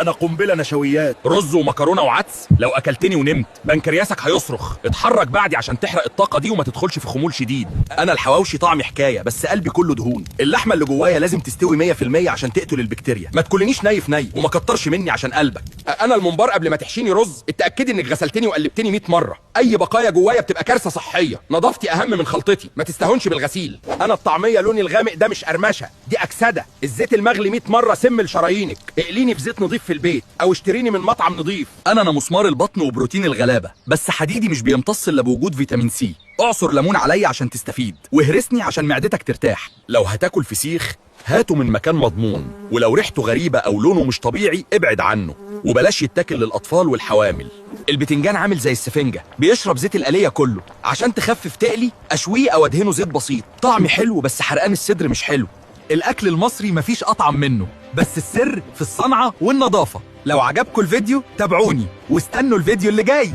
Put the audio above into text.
انا قنبلة نشويات، رز ومكرونه وعدس. لو اكلتني ونمت بنكرياسك هيصرخ. اتحرك بعدي عشان تحرق الطاقة دي وما تدخلش في خمول شديد. انا الحواوشي طعمي حكاية بس قلبي كله دهون. اللحمة اللي جوايا لازم تستوي 100% عشان تقتل البكتيريا. ما تكلنيش ني في ني وما كترش مني عشان قلبك. انا الممبار قبل ما تحشيني رز اتاكدي انك غسلتني وقلبتني 100 مرة. اي بقايا جوايا بتبقى كارثة صحية. نظافتي اهم من خلطتي، ما تستهونش بالغسيل. انا الطعمية لوني الغامق ده مش قرمشه، دي اكسده. الزيت المغلي 100 مرة سم لشرايينك. اقليني في زيت نظيف في البيت او اشتريني من مطعم نظيف. انا مسمار البطن وبروتين الغلابة، بس حديدي مش بيمتص الا بوجود فيتامين سي. اعصر ليمون عليا عشان تستفيد، واهرسني عشان معدتك ترتاح. لو هتاكل فسيخ هاته من مكان مضمون، ولو ريحته غريبة او لونه مش طبيعي ابعد عنه، وبلاش يتاكل للاطفال والحوامل. البتنجان عامل زي السفنجة، بيشرب زيت القلية كله. عشان تخفف تقلي اشويه او ادهنه زيت بسيط. طعمي حلو بس حرقان الصدر مش حلو. الاكل المصري مفيش اطعم منه، بس السر في الصنعة والنظافة. لو عجبكم الفيديو تابعوني واستنوا الفيديو اللي جاي.